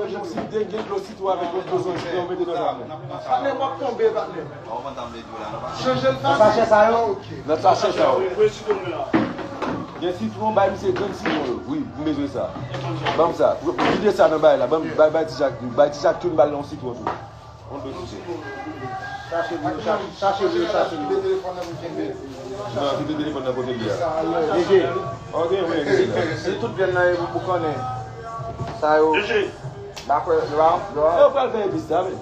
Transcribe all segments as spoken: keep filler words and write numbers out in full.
wè gen yon si, gen, gen dlo sitwon avèk yon dlo zanj, yo mete nan zam nan. Patnè, m ap tonbe, patnè. Chanje l. Nan sachè sa yo? Ok. Nan sachè sa yo. Gen sitwon, bay misye grenn sitwon yo. Wi, m bezwen sa. Ban m sa. Pou, pou vide sa nan bay la. Ban m, bay, bay Ti Jak, bay Ti Jak tou, m ba l yon sitwon tou. On dwe touche. Chache pou yo, chache, chache pou yo, chache pou yo. Non, kite telefòn nan kote li a. Jeje. Ok, wi, wi. Si tout vyann nan ye pou konnen. Sa yo. Jeje. Ba kwè, yo a, yo a. Yo pral fè epis sa, men.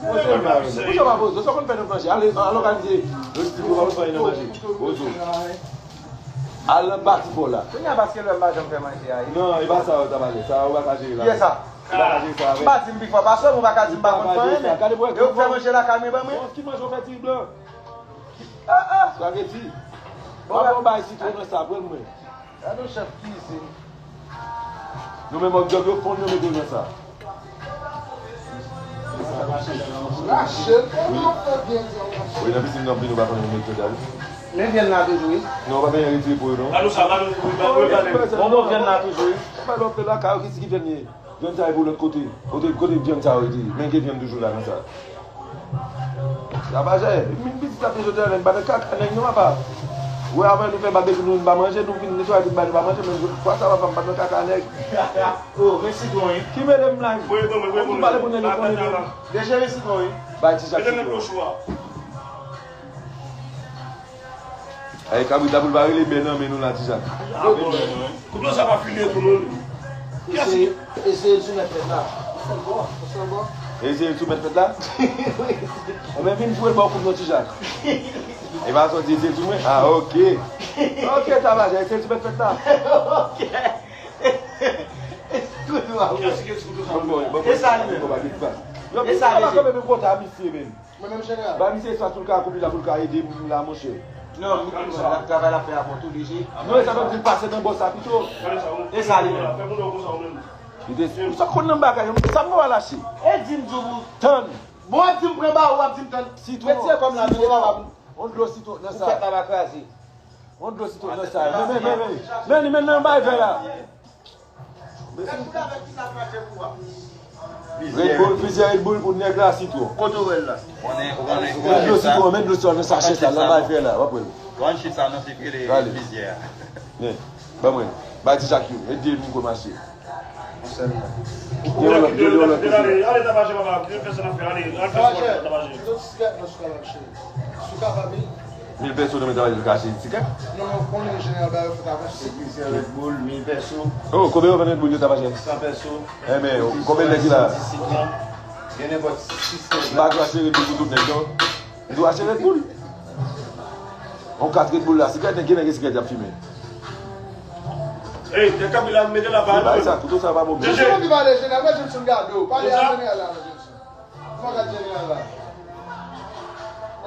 Mwen se mwen, men. Ou sa pa poze, sa konn fè nan manje. Ale, al òganize. Yo di, yo pa fè nan manje. Poze. Al nan pati pa w la. Kounye a paske lè m pa janm fè manje a, e. Non, e pa sa yo ta pale. Sa yo pa ka jere la. Kiyès sa? Ou pa ka jere sa avè m. M pa di m pi fò pase w, ou pa ka di m pa konn fè anyen, men. Gade pou wè. E ou k fè manje lakay mwen ban mwen? Ki manje w fè ti blan? Ah, ah. Spaghetti. Bon, bon, bay sitwon nan sa, pran mwen. Gade yon chèf kizin. Nou menm òg djòg yo fonn yo mete yo nan sa. Rache l, kòman w fè byen di w rache? Wi, nan pisin nan vin, ou pa konnen pou mete yo dal. Men vyann la toujou, wi. Non, ou pa bezwen retire po yo, non. Gade sa, gade sa, gade sa. Bon, bon, vyann la toujou, wi. Ou pa lòt lakay yo, ki si ki vyann ye? Vyann sa e pou lòt kote. Kote, kote vyann sa yo te? Men gen vyann toujou la nan sa. Ravajè, vin pitit la te jodi a, nèg, m pa nan kaka nèg non, papa. Wè, avan nou fè babekyou, nou vin pa manje, nou vin netwaye tout bagay, nou pa manje, men fwa sa, papa, m pa nan kaka nèg. Oh, men sitwon, wi. Ki mele m la? Voye ban mwen, voye ban mwen. Ou pale pou nèg yo konnen menm. Deje men sitwon, wi. Bay Ti Jak sitwon. Ay, kabrit la pou l pa rele bè nan men nou la, Ti Jak. Ah, bon, kouto sa pa fini pou nou. Eseye, eseye l sou mèt fèt la. Eseye l sou mèt fèt la? Wi. Anben, vin jwe l ba w kout non, Ti Jak. E pa sa w di, eseye l sou mwen? Ah, ok. Ok, Ravajè, eseye l sou mèt fèt la. Ok. Kouto a, wi. Bon, bon, bon, e sa li menm? Yo, e sa li menm? Kanmenm, men kota misye menm. Mwen menm, jeneral. Ba misye espas pou l ka koupe la, pou l ka ede m la, monchè. Non, m, m, l ap travay, l ap fè rapò tou, deje. Non, e sa menm pou l pase nan bòs la pito. E sa li menm. Li te, ou sa konn nan bagay yo, sa m wè lache. E di m di w pou tann. Bon, w ap di m pran bawon, w ap di m tann. Sitwon. Retire kò m la, sitwon. Yon dlo sitwon nan sa. Ou fèt la va kraze. Yon dlo sitwon nan sa. Men, men, men, men. Men, men, men, nan bay vè la. Red Bull, plizyè Red Bull pou nèg la, sitwon. Kote w wè l la? Yon dlo sitwon, men dlo sitwon nan sachè sa, nan bay vè la, w ap wè l. Yon chit sa nan fik rele plizyè. Men, ban mwen. Bay ti Jacques youn, e de nou kòmanse. Ou konn ki de lòt kote. Ale, ale, tapaje, papa, de pèsòn ap fè, ale, al fè spò, tapaje. Sou kapab, wi. Mil pèso nan men tapaje kache tikèt. Non, non, konnen jeneral ba yo fout avanse. Plizyè Red Bull, mil pèso. Oh, konbyen yo vann Red Bull yo tapaje? San pèso. Enben, konbyen nèg ki la? Gen nenpòt sis nèg la. M pa dwe achte Red Bull pou tout nèg, non. M dwe achte Red Bull. On kat Red Bull la, sikèt, gen nèg sikèt y ap fimen. Ey, tèt kabila mete la pa nou. Bagay sa, kouto sa pa bon. Jeje. Jeje, ki pale jeneral, mwen Jenson gade w. Pale a jeneral la, mwen Jenson. Kòman gad jeneral la?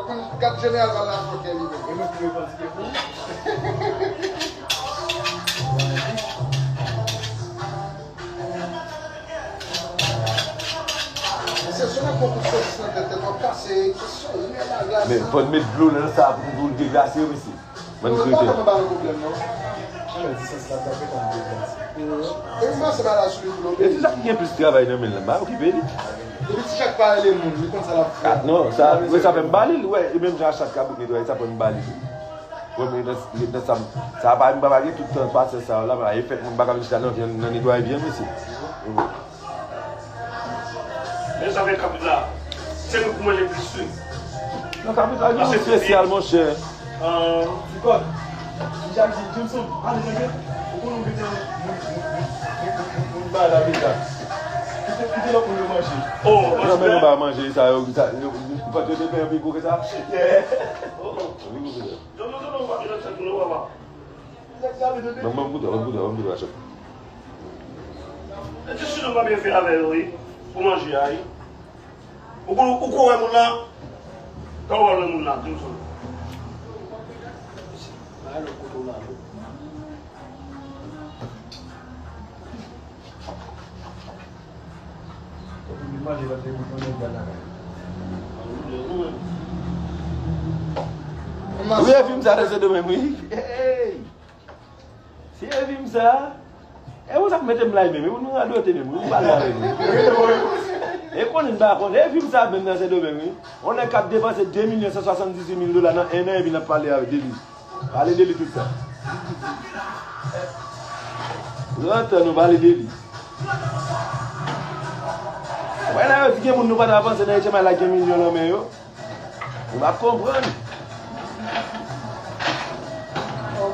Ou konn gad jeneral pa la fòkè li menm. E mwen ki revandike pou ou. Mesye, si w met yon kout sosis nan tèt tèt, w ap kase kesyon, li met la glas. Men, fò n met dlo nan sa pou nou deglase yo, mesye. Ban n krete. Ou pa konn ba nou pwoblèm, non. Anmè, di sans la, t ap fè kòm deglase. E m panse ba la sou li pou l obeyi. E ti Jacques ki gen plis travay nan men l la, m pa okipe li. Depi ti Jacques pa rele moun, li konn sa l ap fè. Ah, non, sa, wè, sa fè m ba li l, wè, e menm jan a chat kabrit netwaye, sa fè m ba li l. Wè, men nan, nan sa, sa pa, m pa gen tout tan pasyans sa yo la, men e fèt moun pa ka vin chita nan vyann, nan netwaye vyann, mesye. Men sa fè kabrit la. Se nou pou manje plis wi. Non, kabrit la gen yon espesyal, monchè. Ti kòd. Ti Jacques di, Jenson, ale manje. Ou konnen ou gentan moun, moun, moun, moun, moun, moun ba la deja. Kite, kite lòt moun yo manje. Oh, non, men nou pa manje sa yo, sa, yo, yo, yo te fè anpil gwo ke sa. Yeah. Oh, oh. Anpil gwo ke sa. Non, non, non, non, pa gen lòt chat pou nou, papa. Ban m, ban m goute, ban m goute, ban m goute, Rachel. E ti sinon pa byen fè avè yo, wi. Pou manje a, wi. Ou ko, ou ko wè moun nan? Kan w wè moun nan, di m sa. Ba yo kote w la, wi. Wi, e fim sa nan Sendomeng, wi. Hey! Si e fim sa, e ou sa k mete m la menm, e ou nou radote menm, wi, ou pale avè nou. E konnen m pa konnen, e fim sa menm nan Sendomeng, wi. On nèg k ap depanse de milyon san swasanndizwit mil dola nan en an, epi n ap pale avè de li. Pale de li tout tan. Pran tan nou pale de li. Wè la yo di gen moun nou pa t avanse nan H M I la gen milyon nan men yo. Nou pa konprann.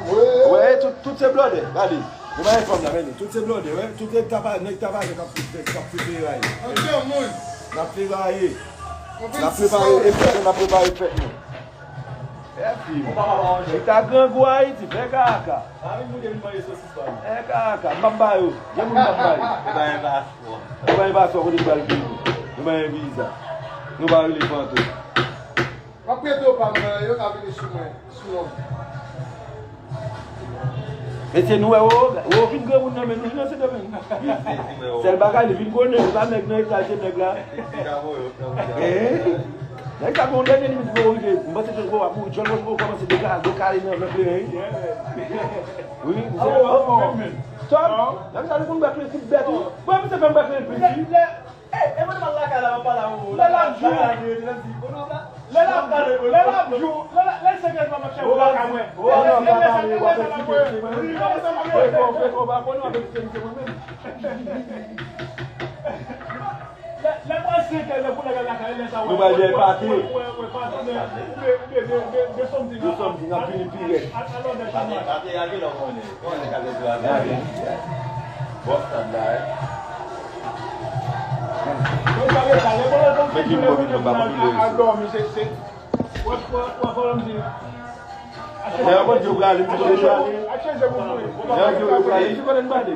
Wè, tout, tout se blòdè. Gade. Nou pa gen fanm la, men tout se blòdè, wè. Tout se tapa, nèg tapaje k ap fout, k ap fout feray. N ap feraye. N ap prepare fèt nou, n ap prepare fèt nou. Fè fim. Chita grangou Ayiti, fè kaka. Fè kaka, m ap ba yo. Gen moun m ap ba yo. Nou ba yon paspò. Nou ba yon paspò, kote nou pral vini? Nou ba yon viza. Nou ba rele fantom. M ap prete w pa m nan, yo ka vini sou mwen, sou non m. Mesye, nou wè, ou, ou vin granmoun nan men nou, nan Sendomeng. Sèl bagay, li vin konnen, li pa nèg nan etaj de nèg la. Eh? Nèg sa gon dènye limit pou rive. M panse ke w ap mouri, John Roche poko kòmanse dekale, dekale nan, nan kleren, wi. Wi, misye, oh, oh. Tom, nèg sa li konn bèk li, kout bèt, wi. Bon, misye fè m bèk li piti. Ey, e mwen te pral lakay la, m ap pale avè w. Lè l ap jou. Lè l ap, lè l ap jou. Lè l ap, lè l senkèz la, m ap chèche w pa ka mwen. Ou pa pale, w ap eksplike misye mwen menm. Freko, freko, w pa konnen w ap eksplike misye mwen menm. Lè, lè pral senkèz la pou nèg al lakay, lè sa w ap wè, wè, wè, wè, pati, men, oubyen, oubyen, de, de, de, de something, de something, n ap vini pi rèd. Pati, pati, a kilè w konnen? Konnen kalite a. Bòs tan la, eh. Mwen di w, mwen di w, mwen di w, mwen di w. Lè yo di yo prale, m di kote m prale. Lè yo di yo prale, m di kote m prale.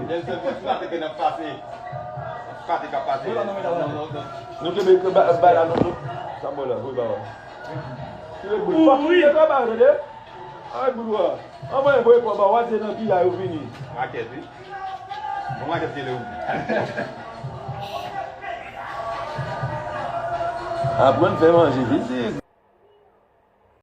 Nou kenbe ba, ba la non, non. Sa bon la, wi, ba. Tire boul. Fòk nou fè travay, tande? Ay, boul, wa. Anvoye voye kò ba w, w a di nan piyay ou vini. Makèt, wi. Bon, makèt tele ou. Aprann fè manje, vin se